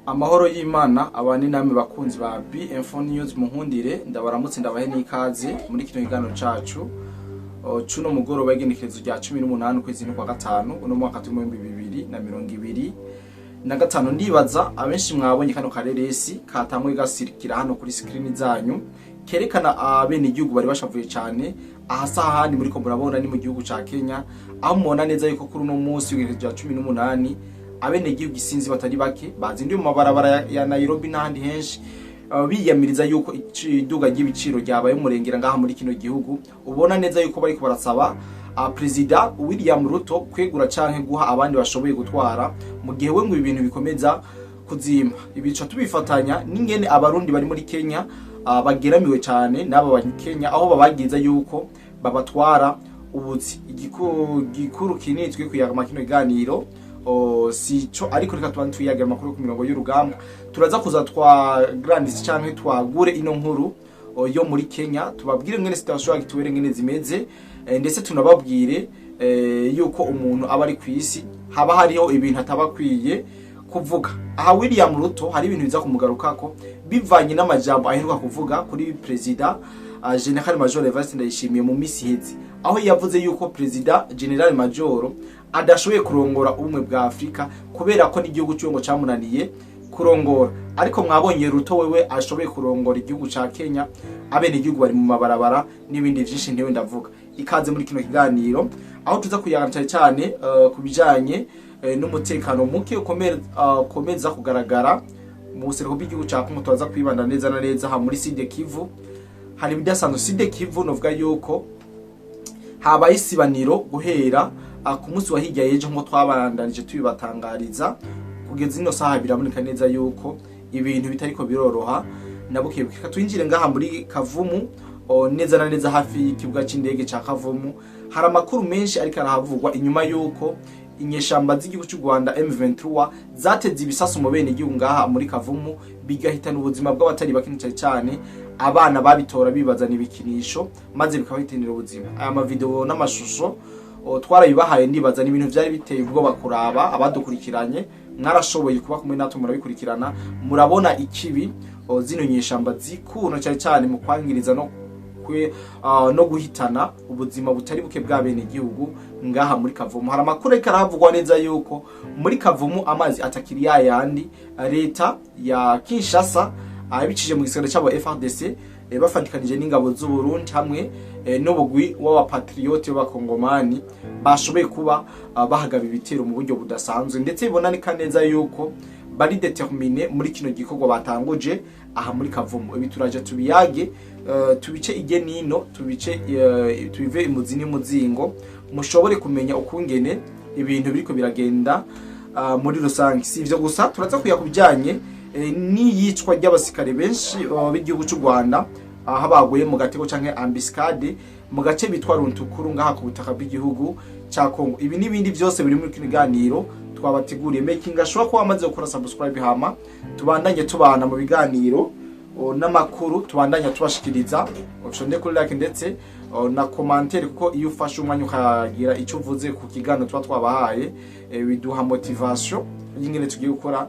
Amahoro y'Imana abane namwe, bakunzi ba B-Info News. Munkundire ndabaramutse, ndabahe n'ikaze muri kino kiganiro cacu cuno mugoroba, igenekerezo rya 18 ukwezi kwa gatanu, uno mwaka turimo 2025. Ndibaza abenshi mwabonye kano kareresi katangwe gasirikira hano kuri screen zanyu, kerekana abenegihugu bari bashavuye cane. Ahasa ahandi muriko murabona ni mu gihugu ca Kenya, aho mubona neza yuko kuri uno munsi w'igenekerezo rya 18 abenegihugu isinzi batari bake bazinduye mu mabarabara ya Nairobi n'ahandi henshi, biyamiriza yuko iduga ry'ibiciro ryabaye umurengera ngaha muri kino gihugu. Ubona neza yuko bariko barasaba Perezida William Ruto kwegura canke guha abandi bashoboye gutwara, mu gihe we ngo ibi bintu bikomeza kuzimba. Ibica tubifatanya n'ingene Abarundi bari muri Kenya bageramiwe cane n'aba Banyakenya, aho babagiza yuko babatwara ubuzi. Igikuru kinini twe kuyaga kino kiganiro sico, ariko reka tubanze tuyagira amakuru ku mirongo y'urugamba. Turaza kuza twagrandise canke twagure ino nkuru yo muri Kenya, tubabwire ngene situation actuelle ngene zimeze, ndetse tunababwire yuko umuntu aba ari kwisi haba hariho ibintu ataba akwiye kuvuga. Aha William Ruto hari ibintu biza kumugarukako bivanye n'amajambo aheruka kuvuga kuri Perezida General Major Evariste Ndayishimiye mu misi iheze, aho yavuze yuko Perezida General Major adashoboye kurongora Ubumwe bwa Afrika kubera ko n'igihugu cy'uwo ngo camunaniye kurongora. Ariko mwabonye Ruto wewe ashoboye kurongora igihugu ca Kenya, abenegihugu bari mu mabarabara n'ibindi vyinshi ntewe ndavuga. Ikaze muri kino kiganiro, aho tuza kuyaga cyane cyane ku bijanye n'umutekano muke ukomeza kugaragara mu buseruko bw'igihugu ca Kongo. Turaza kwibanda neza na neza aha muri Sud Kivu. Hari ibidasanzwe Sud Kivu, novuga yuko habaye isibaniro guhera ku munsi wa hirya y'ejo, nk'uko twabandanije tubibatangariza. Kugeza ino saha biraboneka neza yuko ibintu bitariko biroroha na bukebuke. Reka twinjire ngaha muri Kavumu, neza na neza hafi y'ikibuga c'indege ca Kavumu. Hari amakuru menshi ariko arahavugwa inyuma yuko inyeshamba z'igihugu cy'u Rwanda M23 zateze ibisasu mu bene igihugu ngaha muri Kavumu, bigahitana ubuzima bw'abatari bake, cyane cyane abana babitora bibazana ibikinisho, maze bikabahitanira ubuzima. Aya mavideo n'amashusho twarabibahaye, ndibaza ni ibintu byari biteye ubwoba kuraba. Abadukurikiranye mwarashoboye kuba kumwe natwe, murabikurikirana, murabona ikibi zino nyeshamba zikuna cyane cyane mu kwangiriza no guhitana ubuzima butari buke bwa bene igihugu ngaha muri Kavumu. Hari amakuru ariko arahavugwa neza yuko muri Kavumu amazi atakiri yayandi. Leta ya Kinshasa abicishije mu gisirikare cyabo FARDC, bafatikanije n'ingabo z'u Burundi hamwe n'ubugwi w'abapatriote b'Abakongomani, bashoboye kuba bahagaba ibitero mu buryo budasanzwe, ndetse biboneka neza yuko bari déterminé muri kino gikorwa batanguje aha muri Kavumu. Ibi turaje tubiyage, tubice ige nino, tubice tubive imuzi n'imuzingo, mushobore kumenya ukungene ibintu biriko biragenda muri rusange. Si ivyo gusa, turaza kuya kubijanye n'iyicwa ry'abasikare benshi b'igihugu cy'u Rwanda, aho baguye mu gatego canke embuscade mu gace bitwa Runtukuru ngaha ku butaka bw'igihugu ca Kongo. Ibi n'ibindi byose biri muri kino kiganiro twabateguriye. Making sure ko wamaze gukora subscribe, hama tubandanye tubana mu biganiro n'amakuru tubandanya tubashikiriza. Ushonde kuri like ndetse na commentaire, kuko iyo ufashe umwanya ukagira icyo uvuze ku kiganiro tuba twabahaye, biduha motivation y'ingene tugiye gukora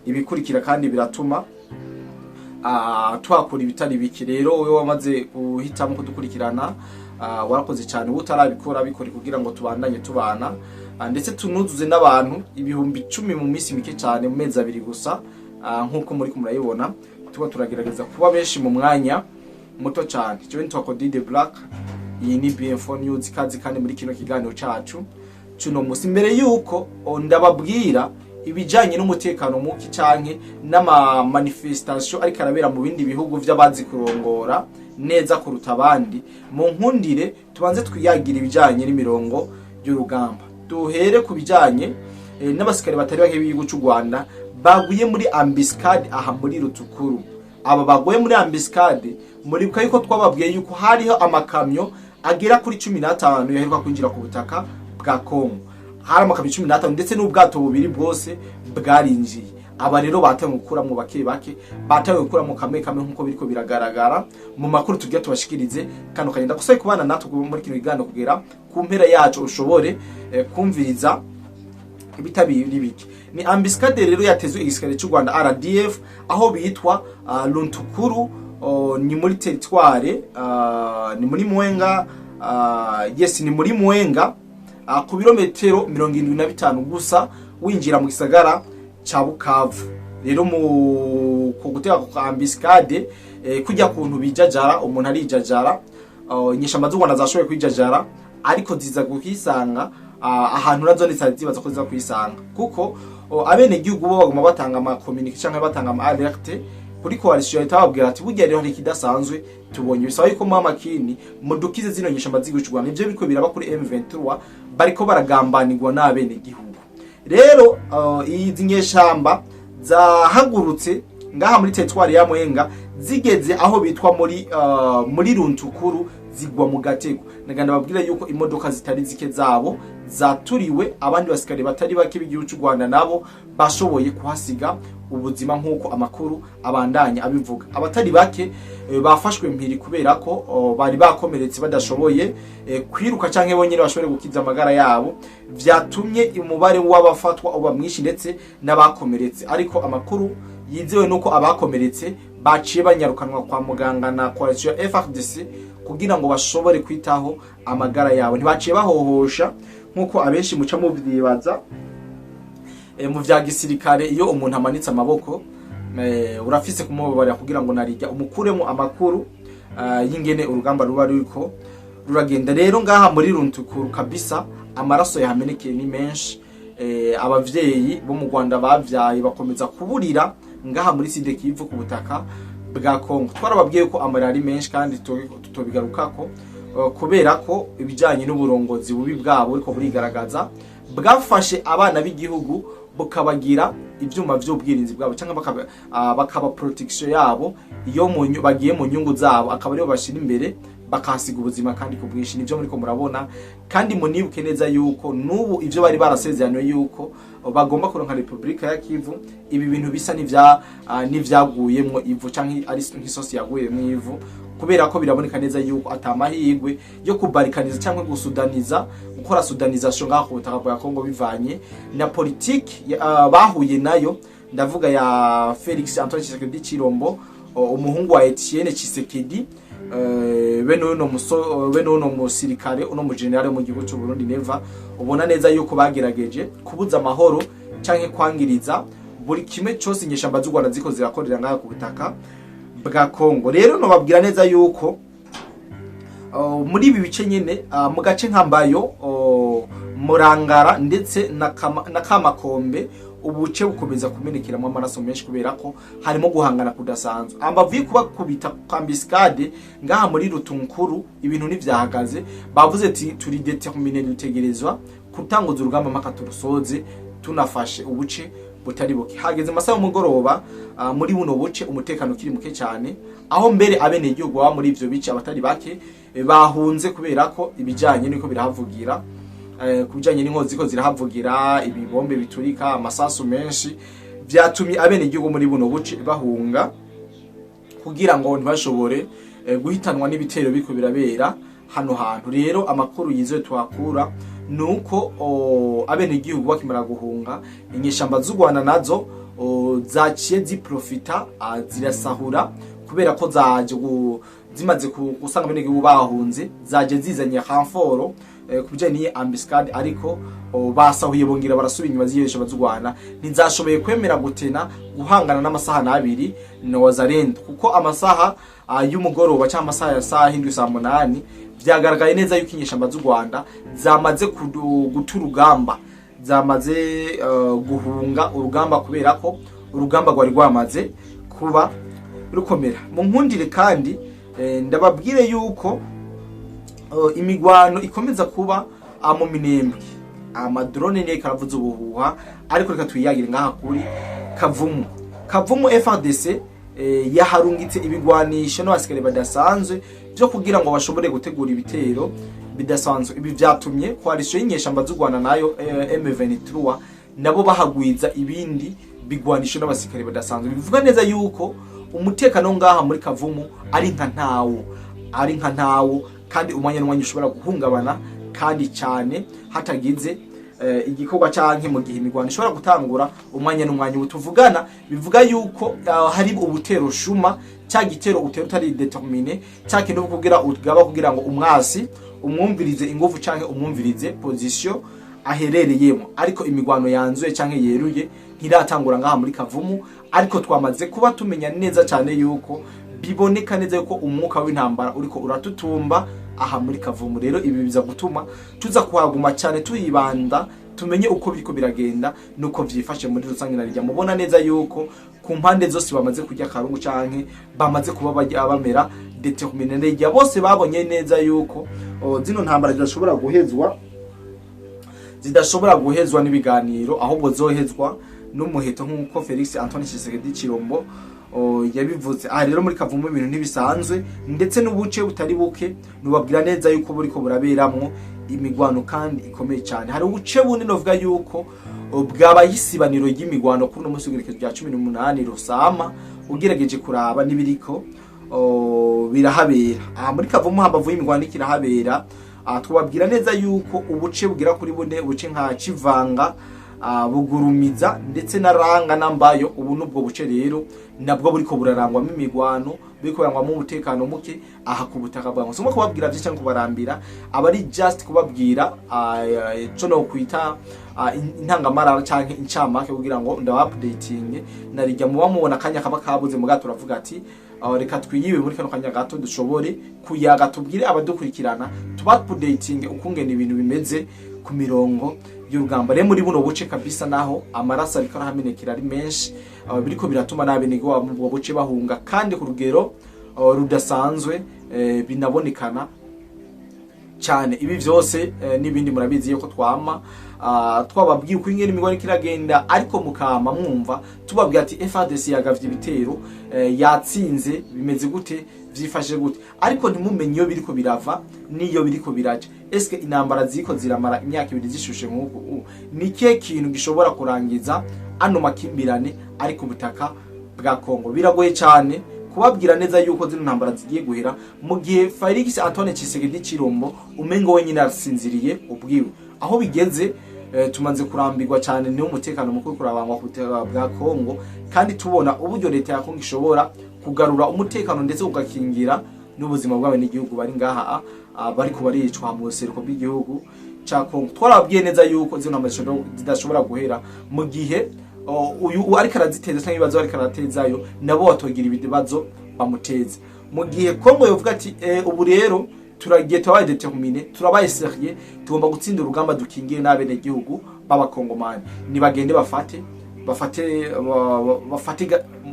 ibikurikira, kandi biratuma tuhakura ibitari bike. Rero wowe wamaze guhitamo kudukurikirana, warakoze cyane. Uba utarabikora, bikore kugira ngo tubandanye tubana, ndetse tunuzuze n'abantu 10,000 mu minsi mike cyane, mu mezi 2 gusa. Nk'uko muri murayibona, tuba turagerageza kuba benshi mu mwanya muto cyane. Jewe nitwa Cody the Black, iyi ni BM4 News. Kazi kandi muri kino kiganiro cacu cuno musi. Mbere yuko ndababwira ibijanye n'umutekano muki canke n'ama manifestation ariko arabera mu bindi bihugu vy'abazi kurongora neza kuruta abandi, mu nkundire tubanze twiyagira ibijanye n'imirongo y'urugamba. Duhere ku bijanye n'abasikare batari bake b'igihugu cy'u Rwanda baguye muri embuscade aha muri Rutukuru. Aba baguye muri embuscade, muribuka yuko twababwiye yuko hariho amakamyo agera kuri 15 yaheruka kwinjira ku butaka bwa Kongo. Hari amakamyo 15 ndetse n'ubwato bubiri bwose bwarinjiye. Aba rero batanguye gukuramwo bake bake, batanguye gukuramwo kamwe kamwe, nkuko biriko biragaragara mu makuru tugiye tubashikirize kano kagenda. Gusa kubana natwe muri kino kiganiro kugera ku mpera yacu, ushobore kumviriza ibitabiri bike. Ni embuscade rero yatezwe igisirikare cy'u Rwanda RDF aho bitwa Luntukuru, ni muri territoire, ni muri Mwenga, yes, ni muri Mwenga, ku birometero 75 gusa winjira mu gisagara ca Bukavu. Rero mu ku gutega ku embuscade, kujya kuntu bijajara, umuntu arijajara, inyeshamba z'u Rwanda zashoboye kwijajara, ariko ziza kuhisanga ahantu nazo ntizari zibaza ko ziza kwisanga, kuko abene gihugu bo baguma batanga ama communiqué canke batanga ama alerte kuri coalition. Yahita bababwira ati: "Burya rero hari ikidasanzwe tubonye, bisaba yuko muba makini, mudukize zino nyeshamba z'igihugu cy'u Rwanda." Nivyo biriko biraba kuri M23, bariko baragambanirwa n'abene gihugu. Rero izi nyeshamba zahagurutse ngaha muri territoire ya Mwenga, zigeze aho bitwa muri Runtukuru, zigwa mu gatego. Naganda babwira yuko imodoka zitari zike zabo zaturiwe, abandi basikare batari bake b'igihugu cy'u Rwanda nabo bashoboye kuhasiga ubuzima, nk'uko amakuru abandanya abivuga. Abatari bake bafashwe mpiri kubera ko bari bakomeretse, badashoboye kwiruka canke bonyene bashobore gukiza amagara yabo. Vyatumye umubare w'abafatwa uba mwinshi, ndetse n'abakomeretse. Ariko amakuru yizewe nuko abakomeretse baciye banyarukanwa kwa muganga na coalition ya FARDC kugira ngo bashobore kwitaho amagara yabo. Ntibaciye bahohosha nk'uko abenshi muca muvyibaza. Mu vya gisirikare, iyo umuntu amanitse amaboko, urafise kumubabarira kugira ngo narijya umukuremo amakuru y'ingene urugamba ruba ruriko ruragenda. Rero ngaha muri Runtukuru kabisa amaraso yahamenekeye ni menshi. Abavyeyi bo mu Rwanda bavyaye bakomeza kuburira ngaha muri Sud Kivu ku butaka bwa Kongo. Twarababwiye ko amarira ari menshi kandi tutobigarukako, kubera ko ibijanye n'uburongozi bubi bwabo buriko burigaragaza, bwafashe abana b'igihugu bukabagira ivyuma vy'ubwirinzi bwabo cyangwa bakaba protection yabo. Iyo bagiye mu nyungu zabo, akaba aribo bashira imbere, bakahasiga ubuzima kandi ku bwinshi. Nivyo muriko murabona. Kandi munibuke neza yuko n'ubu ivyo bari barasezeraniwe yuko bagomba kuronka Republika ya Kivu, ibi bintu bisa n'ivyaguyemwo ivu canke ari nk'isosi yaguyemwo ivu, kubera ko biraboneka neza yuko atamahirwe yo kubarikaniza cyangwa gusudaniza, gukora soudanisation ngaho ku butaka bwa Kongo, bivanye na politiki bahuye nayo. Ndavuga ya Felix Antoine Tshisekedi Chilombo, umuhungu wa Etienne Tshisekedi, bene uno musirikare, uno mu general mu gihugu cy'u Burundi Neva. Ubona neza yuko bagerageje kubuza amahoro canke kwangiriza buri kimwe cyose inyeshamba z'u Rwanda ziko zirakorera ngaha ku butaka bwa Kongo. Rero nobabwira neza yuko muri ibi bice nyene, mu gace nka Mbayo, Murangara ndetse na Kamakombe, ubuce bukomeza kumenekeramo amaraso menshi kubera ko harimo guhangana kudasanzwe. Ambavu kubakubita embuscade ngaha muri Rutunkuru, ibintu ntivyahagaze. Bavuze ati: "Turi déterminé, dutegerezwa kutanguza urugamba mpaka turusoze, tunafashe ubuce butari buke." Hageze amasaha y'umugoroba, muri buno buce umutekano ukiri muke cyane, aho mbere abenegihugu baba muri ivyo bice abatari bake bahunze kubera ko ibijanye niko birahavugira, ku bijanye n'inkozi ko zirahavugira, ibibombe biturika, amasasu menshi, vyatumye abenegihugu muri buno buce bahunga kugira ngo ntibashobore guhitanwa n'ibitero biriko birabera hano hantu. Rero amakuru yizewe tuhakura nuko abenegihugu bakimara guhunga, inyeshamba z'u Rwanda nazo zaciye ziprofita, zirasahura, kubera ko zaje zimaze gusanga abenegihugu bahunze, zaje zizanye renfort ku bijanye n'iyi embuscade. Ariko basahuye, bongera barasubira inyuma. Z'inyeshamba z'u Rwanda ntizashoboye kwemera gutena guhangana n'amasaha n'abiri na Wazalendo, kuko amasaha y'umugoroba cyangwa amasaha ya saa 7, saa 8, vyagaragaye neza yuko inyeshamba z'u Rwanda zamaze guta urugamba, zamaze guhunga urugamba, kubera ko urugamba rwari rwamaze kuba rukomera. Mu nkundire kandi ndababwire yuko imigwano ikomeza kuba mu Minembwe, amadrone niyo karavuza ubuhuha. Ariko reka tuyagire ngaha kuri Kavumu. Kavumu, FARDC yaharungitse ibigwanisho n'abasikare badasanzwe byo kugira ngo bashobore gutegura ibitero bidasanzwe. Ibi vyatumye coalition y'inyeshamba z'u Rwanda nayo M23 nabo bahagwiza ibindi. bigwanisho n'abasirikare badasanzwe. Bivuga neza yuko umutekano ngaha muri Kavumu ari nka ntawo, ari nka ntawo, kandi umwanya n'umwanya ushobora guhungabana kandi cyane hatagize igikorwa canke mu gihe imigwano ishobora gutangura umwanya n'umwanya. Ubu tuvugana bivuga yuko hari ubutero shuma, cya gitero utera utari déterminé, cya kintu kugira ugaba kugira ngo umwasi umwumvirize ingufu canke umwumvirize position aherereyemo. Ariko imigwano yanzuye canke yeruye ntiratangura ngaha muri Kavumu, ariko twamaze kuba tumenya neza cyane yuko biboneka neza yuko umwuka w'intambara uriko uratutumba aha muri Kavumu. Rero ibi biza gutuma tuza kuhaguma cyane, tuyibanda, tumenye uko biriko biragenda nuko vyifashe muri rusange. Narijya mubona neza yuko ku mpande zose bamaze kurya karungu canke bamaze kuba bajya bamera déterminé. Neza bose babonye neza yuko zino ntambara zidashobora guhezwa n'ibiganiro, ahubwo zohezwa n'umuheto, nk'uko Felix Antoine Tshisekedi Chilombo yabivuze. Aha rero muri Kavumu ibintu ntibisanzwe, ndetse n'ubuce butari buke nubabwira neza yuko buriko buraberamwo imigwano kandi ikomeye cyane. Hari ubuce bunini novuga yuko bwabaye isibaniro ry'imigwano kuri uno munsi w'igerekezo rya 18 Rusama. Ugerageje kuraba n'ibiriko birahabera aha muri Kavumu, hambavu y'imigwano ikirahabera, twababwira neza yuko ubuce bugera kuri bune, ubuce nka Kivanga, Bugurumiza ndetse na Ranga na Mbayo, ubu nubwo buce rero nabwo buriko burarangwamo imigwano, buriko burarangwamo umutekano muke aha ku butaka bwa. Soma kubabwira byinshi cyangwa kubarambira, aba ari just kubabwira ico no kwita intangamarara canke incamake kugira ngo ndaba updating. Narijya muba mubona akanya kaba kabuze, muga turavuga ati reka twiyibe muri kano kanya gato dushobore kuyaga, tubwire abadukurikirana, tuba updating ukungene ibintu bimeze ku mirongo y'urugamba. Rero muri buno buce kabisa naho amaraso ariko arahamenekera ari menshi, biriko biratuma n'abenegihugu mu ubwo buce bahunga kandi ku rugero rudasanzwe, binabonekana cyane. Ibi byose n'ibindi murabizi yuko twama twababwiye uko ingene imigwano kiragenda, ariko mukama mwumva tubabwira ati FARDC yagavye ibitero, yatsinze, bimeze gute, vyifashe gute, ariko ntimumenye iyo biriko birava n'iyo biriko biraja. Eske intambara ziriko ziramara imyaka 2 zishushe nk'uku, ni kihe kintu gishobora kurangiza ano makimbirane ari ku butaka bwa Kongo? Biragoye cyane kubabwira neza yuko zino ntambara zigiye guhera mu gihe Felix Antoine Tshisekedi Chilombo umengo wenyine arasinziriye ubwiwe. Aho bigeze, tumaze kurambirwa cyane niwo umutekano mukuru kurabangwa ku butaka bwa Kongo, kandi tubona uburyo leta ya Kongo ishobora kugarura umutekano ndetse ugakingira n'ubuzima bw'abenegihugu bari ngaha, bariko baricwa mu buseruko bw'igihugu ca Kongo. Twarababwiye neza yuko zino ntambara zidashobora guhera mu gihe uyu ariko araziteza cyangwa ibibazo ariko aratezayo nabo batogira ibibazo bamuteza. Mu gihe Kongo yovuga ati ubu rero turagiye, turabaye déterminé, turabaye sérieux, tugomba gutsinda urugamba dukingiye n'abenegihugu b'abakongomani, nibagende bafate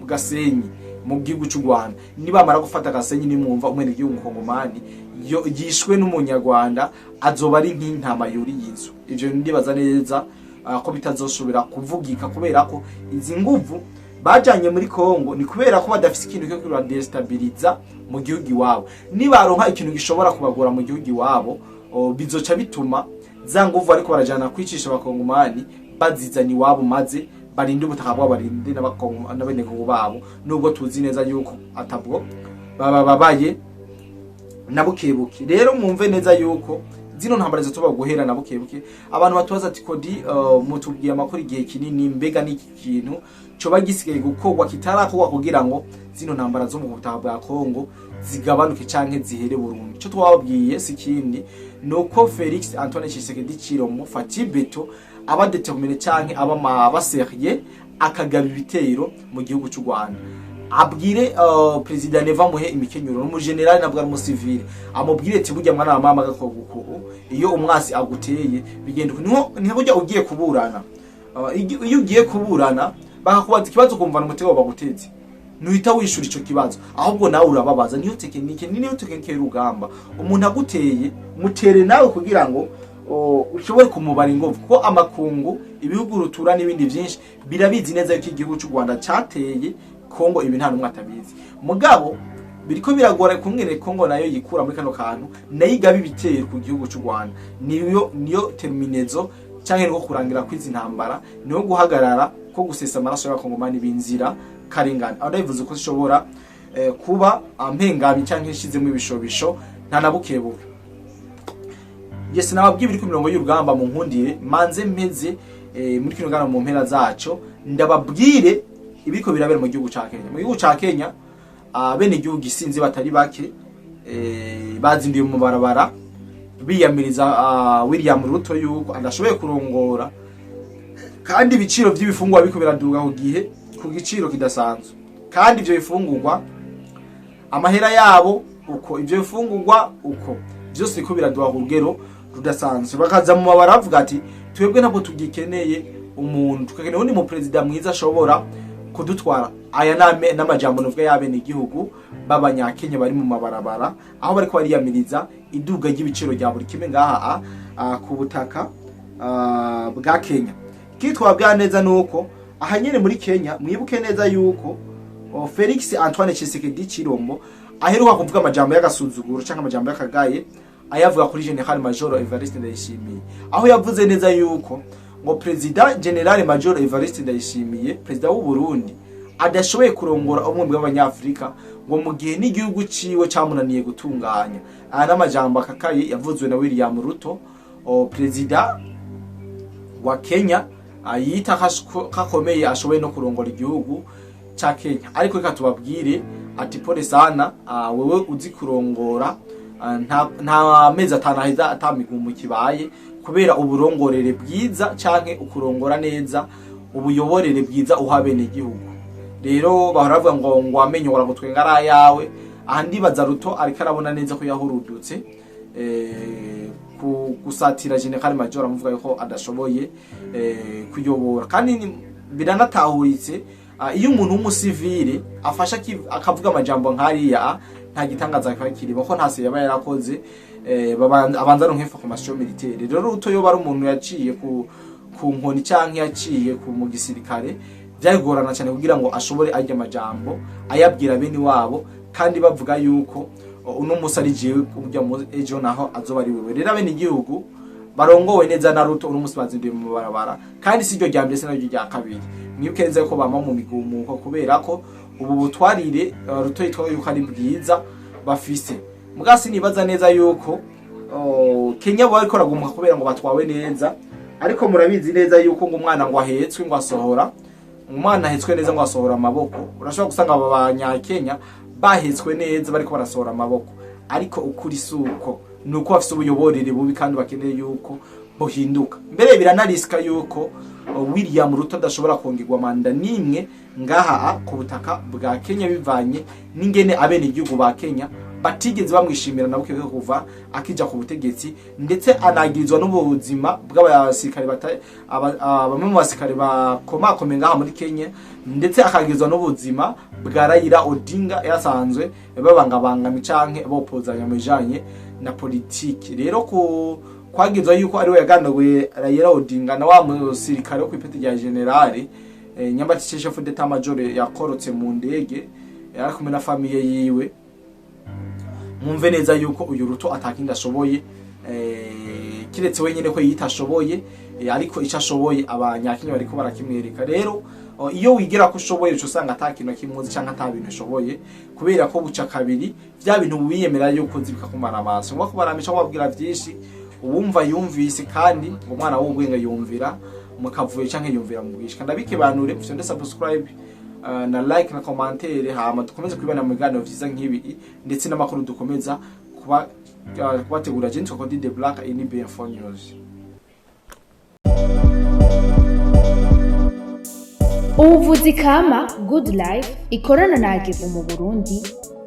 Gasenyi mu gihugu cy'u Rwanda. Nibamara gufata Gasenyi, nimwumva umwenegihugu mukongomani yishwe n'umunyarwanda, azoba ari nk'intama yuriye inzu. Ivyo ndibaza neza ko bitazosubira kuvugika, kubera ko izi nguvu bajanye muri Kongo ni kubera ko badafise ikintu cyo kubadestabiliza mu gihugu iwabo. Nibaronka ikintu gishobora kubagora mu gihugu iwabo, bizoca bituma za nguvu ariko barajana kwicisha abakongomani bazizana iwabo, maze barinde ubutaka bwabo, barinde n'abenegihugu babo, nubwo tuzi neza yuko atabwo baba babaye na bukebuke. Rero mwumve neza yuko zino ntambara zituba guhera na bukebuke. Abantu batubaza ati kodi mutubwiye amakuru igihe kinini, mbega n'iki kintu coba gisigaye gukorwa kitarakorwa kugira ngo zino ntambara zo mu butaka bwa Kongo zigabanuke canke zihere burundu? Ico twababwiye si kindi, nuko Felix Antoine Tshisekedi Chilombo Fatshi Béton aba déterminé canke aba sérieux, akagaba ibitero mu gihugu cy'u Rwanda, abwire President Neva muhe imikenyero n'umugenerali, nabwo ari umusivile, amubwire ati burya mwana wa mama, gakoguko iyo umwasi aguteye bigenda uku." Niho burya ugiye kuburana, iyo ugiye kuburana bakakubaza ikibazo ukumva umutego baguteze, ntuhita wishura ico kibazo, ahubwo nawe urababaza. Niyo technique, ni niyo technique y'urugamba. Umuntu aguteye, mutere nawe kugira ngo ushobore kumubara ingovu, kuko amakungu, ibihugu rutura n'ibindi byinshi birabizi neza yuko igihugu cy'u Rwanda cateye Kongo. Ibi nta numwe atabizi. Mugabo biriko biragora kumwene Kongo nayo yikura muri kano kantu, nayo igaba ibitero ku gihugu cy'u Rwanda. Niyo terminaison canke niko kurangira kw'izi ntambara, niyo guhagarara ko gusesa amaraso y'Abakongomani b'inzira karengane. Aho ndabivuze ko zishobora kuba ampengamye canke nshizemo ibishobisho nta na bukebuke. Yes, nababwiye ibiri ku mirongo y'urugamba. Mu nkundire manze mpeze muri kino gana mu mpera zaco ndababwire ibiriko birabera mu gihugu ca Kenya. Mu gihugu ca Kenya, bene igihugu isinzi batari bake bazinduye mu barabara biyamiriza William Ruto yuko adashoboye kurongora, kandi ibiciro by'ibifungurwa biriko biraduga ku gihe ku giciro kidasanzwe, kandi ivyo bifungurwa amahera yabo uko ivyo bifungurwa uko vyose biriko biraduha ku rugero rudasanzwe. Bakaza mu mabara bavuga ati: "Twebwe ntabwo tugikeneye umuntu, tugakeneye uwundi mu perezida mwiza ashobora kudutwara." Aya n'amajambo nuvuga y'abene igihugu b'Abanyakenya bari mu mabarabara, aho bariko bariyamiriza iduga ry'ibiciro rya buri kimwe ngaha ku butaka bwa Kenya. Kitwabwa neza nuko aha nyene muri Kenya, mwibuke neza yuko Felix Antoine Tshisekedi Chilombo aheruka kuvuga amajambo y'agasuzuguro canke amajambo y'akagaye, ayavuga kuri General Major Evariste Ndayishimiye, aho yavuze neza yuko ngo President General Major Evariste Ndayishimiye, president w'u Burundi, adashoboye kurongora ubumwe bw'Abanyafrika, ngo mu gihe n'igihugu ciwe camunaniye gutunganya. Aya n'amajambo akakaye yavuzwe na William Ruto, president wa Kenya, yita kakomeye ashoboye no kurongora igihugu ca Kenya. Ariko reka tubabwire ati: "Pole sana." Wewe uzi kurongora, nta mezi 5 aheza atamigumu kibaye, kubera uburongorere bwiza canke ukurongora neza, ubuyoborere bwiza uha bene igihugu. Rero bahora bavuga ngo amenyo ngo aragutwenga ari ayawe. Aha ndibaza Ruto ariko arabona neza ko yahurudutse gusatira General Major, amuvuga yuko adashoboye kuyobora. Kandi biranatahuritse, iyo umuntu w'umusivile afasha akavuga amajambo nk'ariya, nta gitangaza kiba kirimo ko ntase yaba yarakoze, abanza aronka information militaire. Rero Ruto yoba ari umuntu yaciye ku nkoni canke yaciye ku mu gisirikare, byagorana cyane kugira ngo ashobore arya amajambo ayabwira bene wabo, kandi bavuga yuko uno musi ari jewe, urya ejo naho azoba ari wewe. Rero abene igihugu barongowe neza na Ruto uno musi bazinduye mu barabara, kandi si ryo rya mbere, si naryo rya kabiri. Mwibuke neza ko bama mu migumuko kubera ko ubu butwarire Ruto yitwa yuko ari bwiza bafise. Mugasi nibaza neza yuko Kenya bo bariko baragumuka kubera ngo batwawe neza, ariko murabizi neza yuko ngo umwana ngo ahetswe ngo asohora, umwana ahetswe neza ngo asohora amaboko. Urashobora gusanga aba Banyakenya bahetswe neza bariko barasohora amaboko, ariko ukuri si uko, ni uko bafise ubuyoborere bubi kandi bakeneye yuko buhinduka. Mbere biranarisika yuko William Ruto adashobora kongerwa manda n'imwe ngaha ku butaka bwa Kenya, bivanye n'ingene abene igihugu ba Kenya batigeze bamwishimira na buke kuva akija ku butegetsi, ndetse anagirizwa n'ubuzima bw'abasirikare bamwe mu basirikare bakomakome ngaha muri Kenya, ndetse akagirizwa n'ubuzima bwa Raila Odinga yasanzwe babangabangami canke bopozanya mu bijanye na politiki. Rero ku kwagizwa yuko ariwe yagandaguye Raila Odinga na wa musirikare wo kw'ipeti rya generale Nyambati, chef d'état major, yakorotse mu ndege yari kumwe na famille yiwe. Mwumve neza yuko uyu Ruto atakindi ashoboye kiretse wenyine ko yita ashoboye, ariko icyo ashoboye Abanyakenya bariko barakimwereka. Rero iyo wigira ko ushoboye, uca usanga ata kintu kimwe uzi canke ata bintu ushoboye, kubera ko buca kabiri vya bintu wiyemera yuko uzi bikakumara amaso. Ngo kubaramisha wabwira vyinshi, uwumva yumvise, kandi ngo umwana w'ubwenge yumvira mu kavuyo canke yumvira mu bwishika. Ndabikebanure, mufite subscribe na like na commentaire, hama dukomeze kwibana mu biganiro vyiza nk'ibi ndetse n'amakuru dukomeza kuba kubategura. Je nitwa Cody the Black, iyi ni BM4 News. Ubuvuzi kama Good Life ikorana na Agevu mu Burundi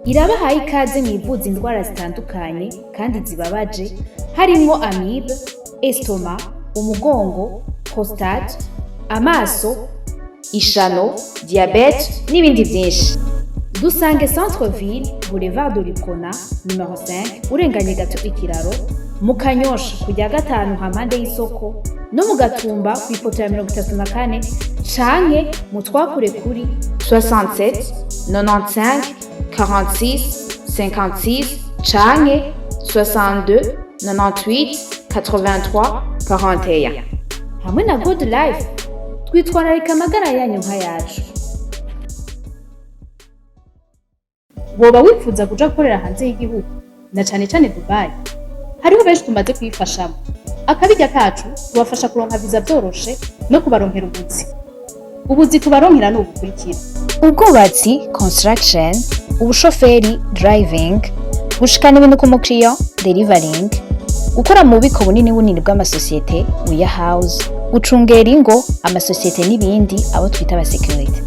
irabahaye ikaze mwivuza indwara zitandukanye kandi zibabaje, harimwo amibe, estomac, umugongo, prostate, amaso, ishano, diabète n'ibindi byinshi. Dusange Centre Ville, Boulevard de l'Uprona numero 5, urenganye gato ikiraro mu Kanyosha, kujya gatanu hampande y'isoko, no mu Gatumba ku ipoto ya 34, canke mu twakure kuri 67 95 46 56 canke 62 98 83 41. Hamwe na Good Life Twitwararika amagara yanyu nk'ayacu. Woba wifuza kuja gukorera hanze y'igihugu, na cane cane Dubai? Hariho benshi tumaze kuyifashamo. Akabirya kacu, tubafasha kuronka viza vyoroshe no kubaronkera ubuzi. Ubuzi tubaronkera ni ubukurikira: ubwubatsi, construction, ubushoferi, driving, gushikana ibintu ku mukiriya, delivering, gukora mu bubiko bunini bunini bw'amasosiyete, warehouse, gucungera ingo, amasosiyete n'ibindi, abo twita abasécurité.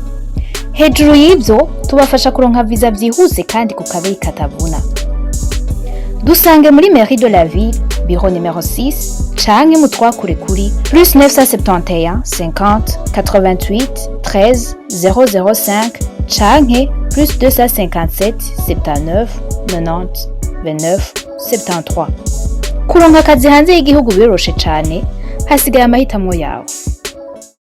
Hejuru y'ibyo, tubafasha kuronka viza byihuse kandi ku kabeyi katavuna. Dusange muri mairie de la ville, bureau numéro 6, canke mutwakure kuri +971 50 88 13 005 canke +257 79 90 29 73. Kuronka akazi hanze y'igihugu biroroshe cane, hasigaye amahitamo yawe.